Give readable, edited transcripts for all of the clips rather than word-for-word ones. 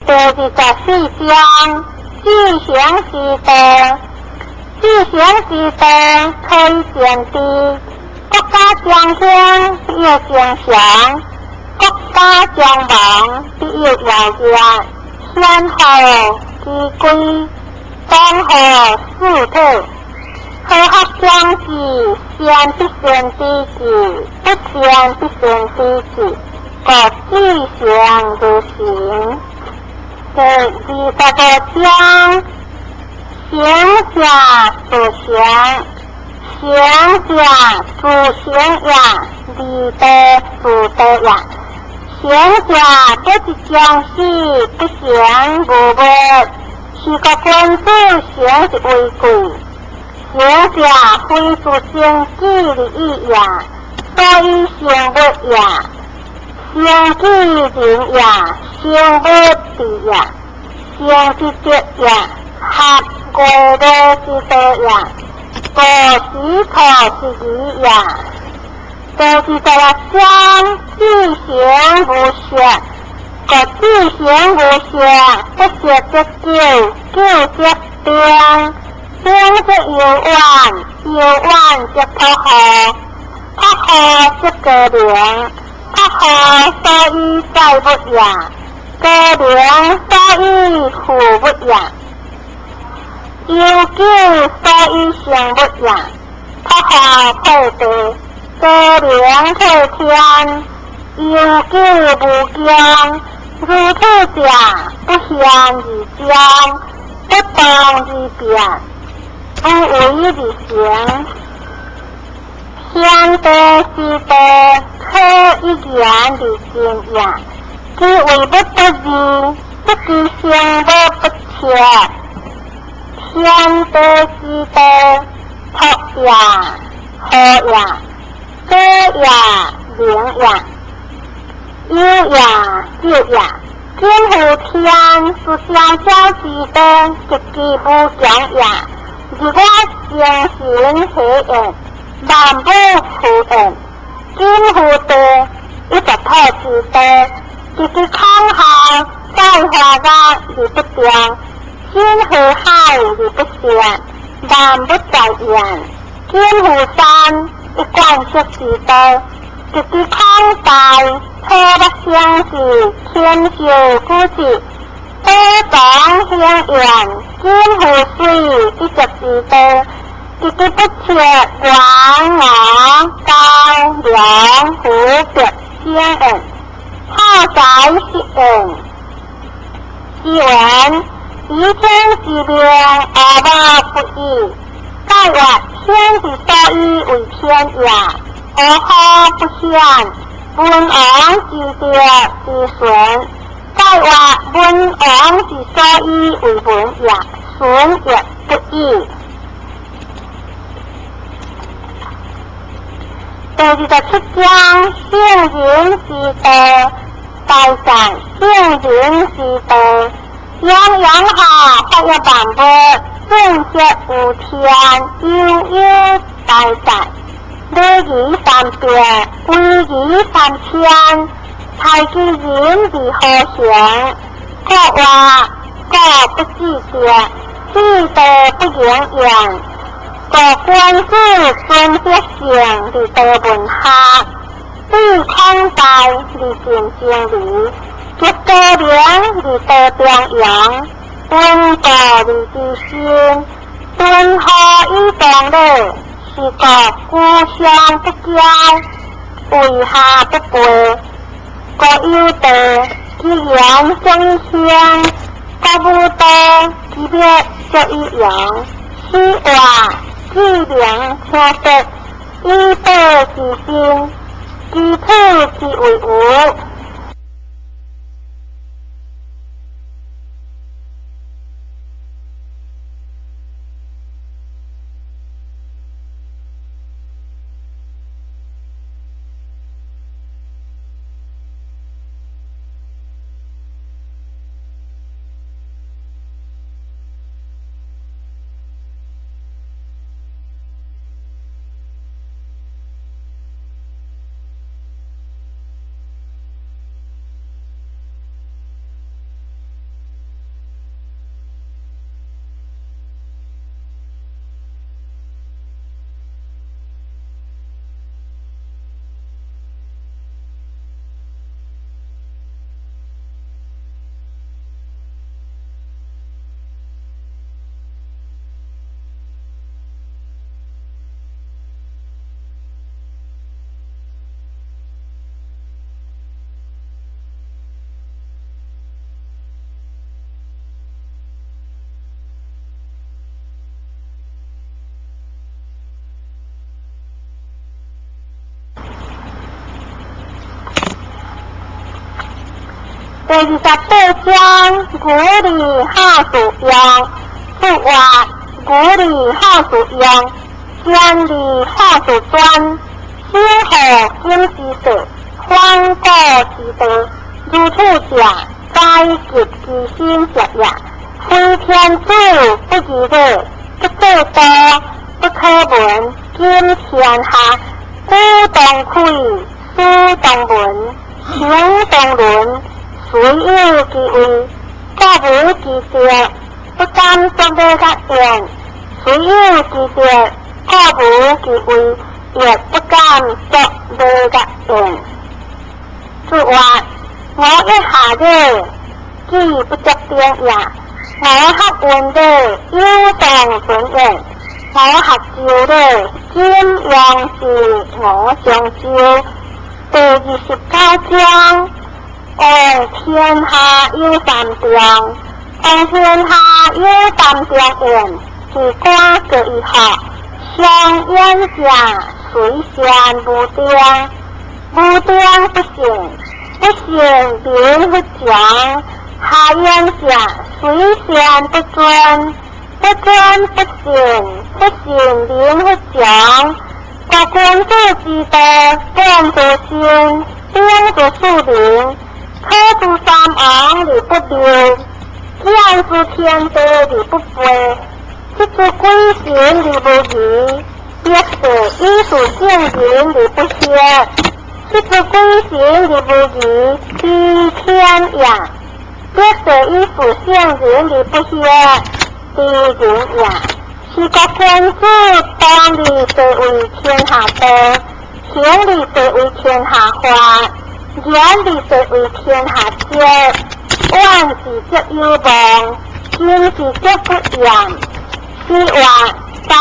第24章，至行之道，至行之道，可以見知。國家將興，必有精強；國家將亡，必有妖孽。先後之規，當何四體？和合相濟，善必先知己，不善必先知己。故至誠如行。第25章，行者自行，行者自行也，離道自道也。行者不知將死，不行無物，是故君子行之為貴。行者非自成己而已也，所以成物也。成己人也，成物智也，成之德也，合五樂之道也，五時土之義也。第26章，至行無色，故至行無色，不色則久，久則定，定則悠遠，悠遠則樸和，樸和則高明。樸和所以載物也，高明所以賦物也。悠久所以成物也。樸和破地，高明破天，悠久無窮。如此者，不現而彰，不動而變，無為而成。天地之道，可以言而盡也。其為物不二，不其生物不切。天地之道，朴也，和也，高也，明也，悠也，久也。今乎天之小小之道，極其無窮也。日我精神體驗，萬物敷衍。今乎地，一切土之道，極其空浩，載華岳而不動，深河海而不泄，萬物在焉。今乎山，一貫色之道，極其廣大，草木生之，禽獸居之，寶藏顯現。今乎水，一濁之道，極其不切，黃鵝高粱湖白顯現，浩哉實焉。其文，以天之命，而物不已。蓋曰：天之所以為天也，何可不顯？文王之德之順。蓋曰：文王之所以為文也，順亦不已。第27章，聖人之道，大善聖人之道，洋洋下發育萬物，正則有天，悠悠大善，禮儀三百，威儀三千，太極人而和行。故曰：故不計者，至道不言言。故君子尊德性而道文學，對孔大而盡精微，極高明而道中庸，溫道而知心，敦厚以動禮，是故居上不驕，為下不卑。故有道，其言足以興；故無道，其滅足以亡。此話至明聽說，以道之心，其土之為無。第28章，古里好使用，注话古里好使用，坚利好使专，守护金之势，反古之道，如此者，宰及其心者也。非天子不义礼，不做道，不可闻，今天下，古当开，书当文，行当伦。虽有其位，故无其德，不敢作礼乐言；虽有其德，故无其位，亦不敢作礼乐言。注话：吾欲下礼，己不足顶也；吾学文礼，有当存言；吾学周礼，今阳是吾上周。第29章。王天下有三中，王天下有三中言，是官各一学，上远者随善无定，无定不信，不信民不强；下远者随善不尊，不尊不信，不信民不强。国君子之道，本乎心，秉乎庶民。可知三王而不谬，见之天地而不悖，知之鬼神而无疑，欲是以事圣人而不惑，知之鬼神而无疑，非天也；欲是以事圣人而不惑，非人也。是国君子当立地为天下道，行立地为天下法。言立地为天下则，往之则有望，今之则不厌。是话在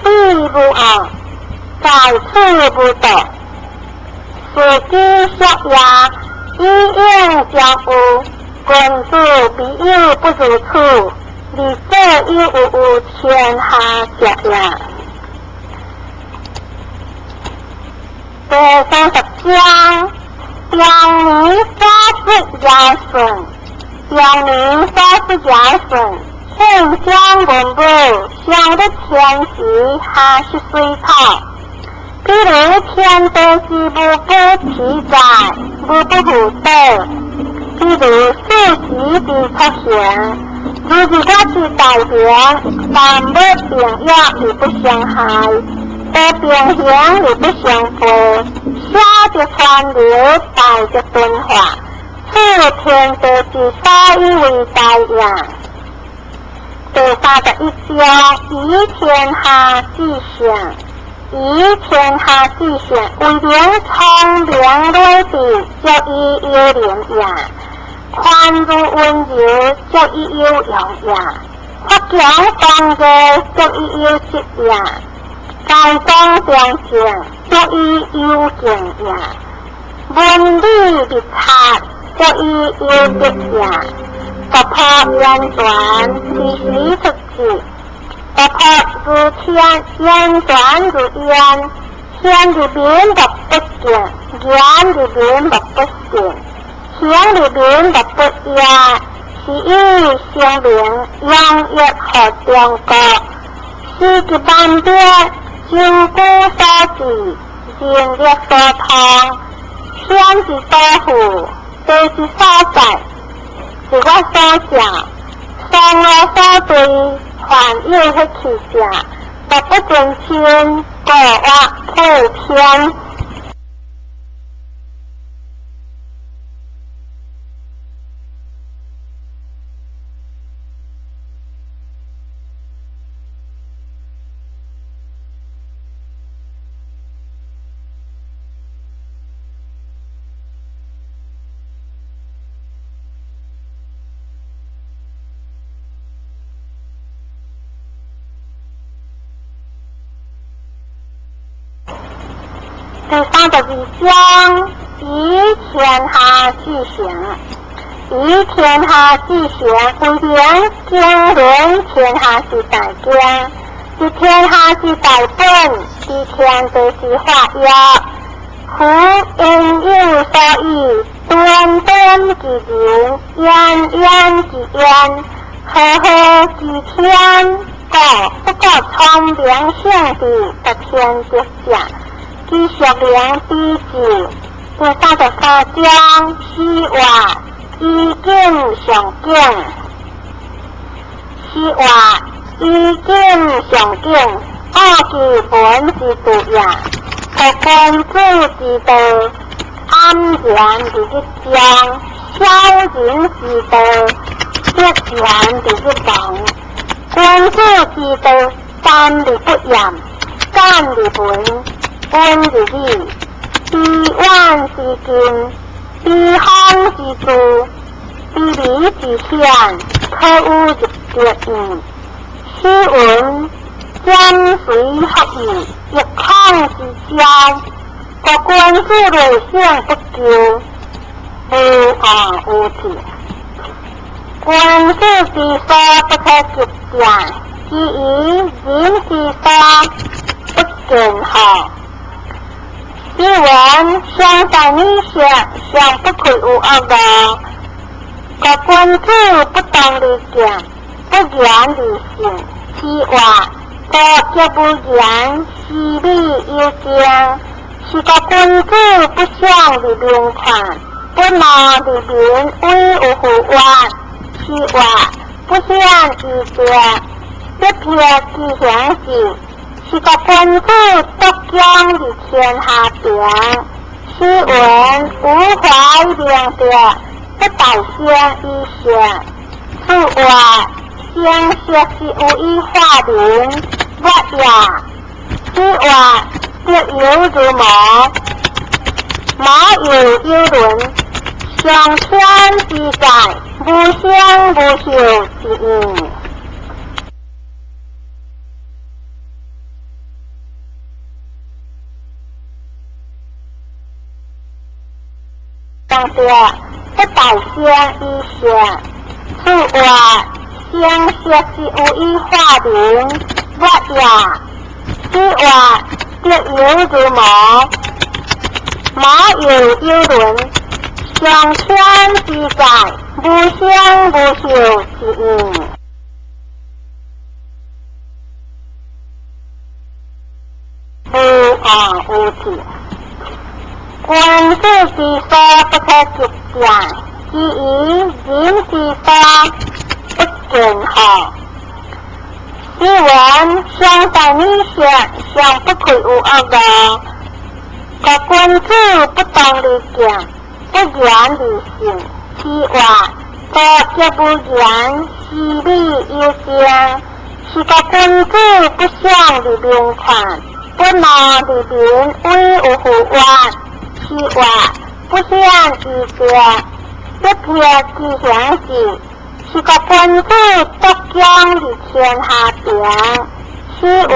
彼无恶，在此无道。事之学也，以应将有。君子必有不如此，而所有有有天下者也。第30章。表明所出尧舜，表明所出尧舜，圣相文武，上得天时，下识水草。比如天地之无不其在，无不负德。比如四时之出行，如日我之大平，万物并育而不相害，得平衡而不相悖。小则川流，大则敦化，此天地之所以为大也。第31章，以天下至上，以天下至上，为能聪明睿智，足以有能也；宽如温柔，足以有用也；发强刚毅，足以有德也；该当良政，足以有敬也；文理密察，足以有德也；突破言传，时时出智；突破如天，言传如烟，天之民莫不敬，言之民莫不信，行之民莫不也。是以声名扬溢予中国，时及万变，周古所至，人力所通，天之所赋，地之所在，是我所想，双我所对，凡有彼去者，莫不尊亲，故我普天。第32章，以天下之行，以天下之行，为能经纶天下之大经，知天下之大本，知天地之法也。夫因有所以，端端之仁，焉焉之焉，赫赫之天，故不過聰明聖智得天德者，其孰能比之？第34章，四話以景上景，四話以景上景，奧其文之度也，託君子之道，黯然佇日中，小人之道，寂然佇日亡。君子之道，淡而不言，簡而文，溫而理，卑遠之近，卑方之住，卑微之顯，可與入德矣。斯文儉隨福義，抑孔之交。故君子內省不疚，無惡無悌。君子之所不可及者，其余人之所不見乎？斯文上善女色，尚不愧有惡惡。故君子不動而見，不言而勝。此話高則無言，思美有情。是故君子不想而明看，不怒而明威有乎曰。此話不顯而德，不撇其形志。是故君子獨將而天下平。斯文無懷明德，不待先以善。此話聲色是有以化民，我也。此話德猶如毛，毛猶有倫，上天之在，無聲無息之音。德不待先以善。此話聲色是有以化民，我也。此話德猶如毛，毛猶有倫，上天之在，無聲無息之音。無惡無悌。君子之所不可及者，其余人之所不見乎？斯文上善女色，尚不愧有惡惡。故君子不動而見，不言而勝。此話高則無言，思美有情。是故君子不想而明看，不怒而明威有乎曰。此話不顯而德，不撇其形志。是故君子獨將而天下平。斯文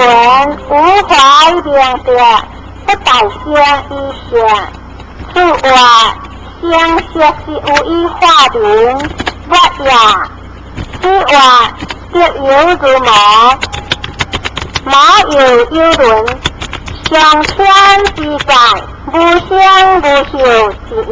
無懷明德，不待先以善。此話聲色是有以化民，我也。此話德猶如毛，毛猶有倫，上天之在，無聲無息之音。